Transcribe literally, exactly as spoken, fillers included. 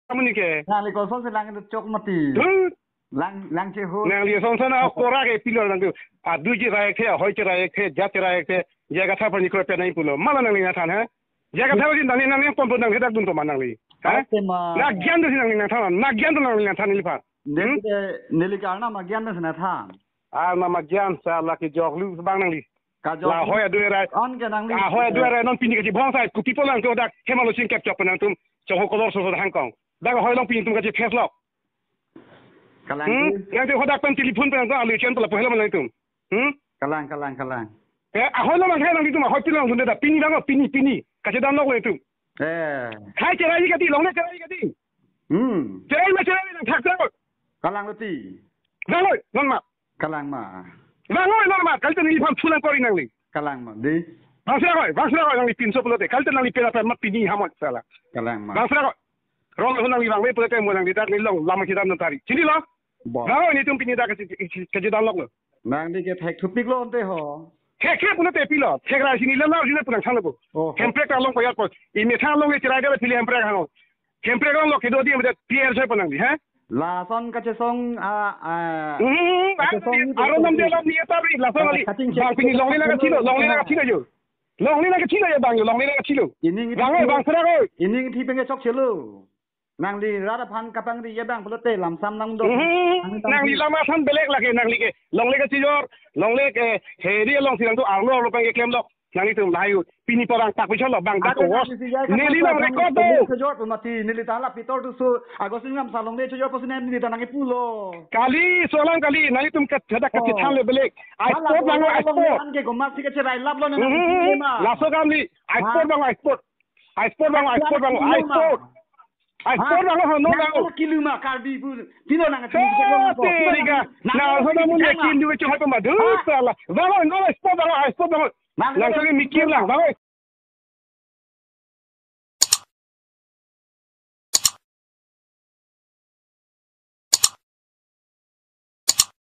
Amonit ke. Nangli kosonsi lang chok mati. Dhut. Lang, lang cheho. Nangli son son a kora ke pilo nangtum. Adu cherai-ekthe, ahoi cherai-ekthe, jat cherai-ekthe, jaga thapar ni kropi nangpulo. Mala nangli nangthan, ha? Jaga thapar ni nangli nangli ponpo nangli dak dun to ma nangli. Ha? Ate ma. Nagyan dosi nangli nangthan, nagyan do nangli nangthan neliphan. Neli Hmm? ke, neli ke arnam agyan dosi nangthan. Arnam agyan, sala kejok lu bang nangli. Kajok. La ahoi adu erai. On ke nangli. Ahoi adu erai non pini kachibong sai, kopi pulang ke dak, hemalo sing kep chok nangtum, chongho kolor so so hangkong. Dak ahoi along pini tum kachi-face lok. Kalang Hmm? tu. Nangtum hadak pen telephone pen nangtum alu chen pala pohelo nangtum. Hmm? Kalang, kalang, kalang. Eh, ahoi along nangthai nangtum, ahoi pini along nangtum da, pini bang, pini, pini. Kachedam lok nangtum. Eh. Hai cherai kati, longle cherai kati. Hmm. Cherai ma cherai nangthak cherai. Kalang lo ti. Bang oi, non ma. Kalang ma. Bang oi, non ma, kalite neliphan thu nangkori nangli. Kalang ma, di. Bang sira koi, bang sira koi, nangli pinso pulote. Kalite nangli pera pera ma pini hamot sala. Kalang ma. Bang sira koi. Rong lo nangli bang le pulote mo nangli dak nelong lam kachedam nangtari. Chinilo? Bo. Bang oi, netum pini dak kachi, kachi, kachedam lok lo. Nangli ke thek thupik lo ante ho. Thek thek pulote pilo. Thek ra sini le lar sini pulang thang lo bo. Oh. Hemprek along koyat po. Imethang along ke cherai dele pili hemprek hang. Hemprek along lo kedo di mede tier sai po nangli, ha? Lason kachesong a, a, Hmm, bang, kachesong ni aro nam de lam ni eta ri, lason kali. Cutting Bang pini longle nangkachilo, longle nangkachilo yo. Longle nangkachilo yo bang yo, longle nangkachilo. Ini ngi Bang oi, bang sira koi. Ini ngi thi penge chok chelo. Nangli rat aphan kapangri ye bang pulote lamsam nangdok. Hmm, Nangli nangli tangki. Lam asan belek lake nangli ke. Longle kachijor, longle ke heri alongsi nangtum arlo arlo pangke klem lok. Nanglitum lahai u, pini porang tak bichon lo bang dak Ate os. Nangli si jai Neli kan nang record do. Longle chojor pu mati, neli ta la pitor tu su, August ni ngamsa longle chojor pusi neli ta nangkipulo. Kali, solang kali, nanglitum kat hadak Oh. kachithan le belek. Ai Hala sport bang, longle ai sport. An ke gomar si kacherai lap lo nang Hmm, nangkipulo ma. Laso kam li, ai Ha? sport bang, ai sport. Ai sport bang, ai sport bang, ai sport. Ai sport bang, ho, no Nang bang. Kilo ma Karbi pu. Pilo nang Sa, Karbi pu. Pilo Terika. Nang Nang, ho, namun Nang yakin dua cuma pemadu. Ha? Salah. Bang, no, ai sport bang, ai sport bang. Nang Nang kami mikir lah, bang.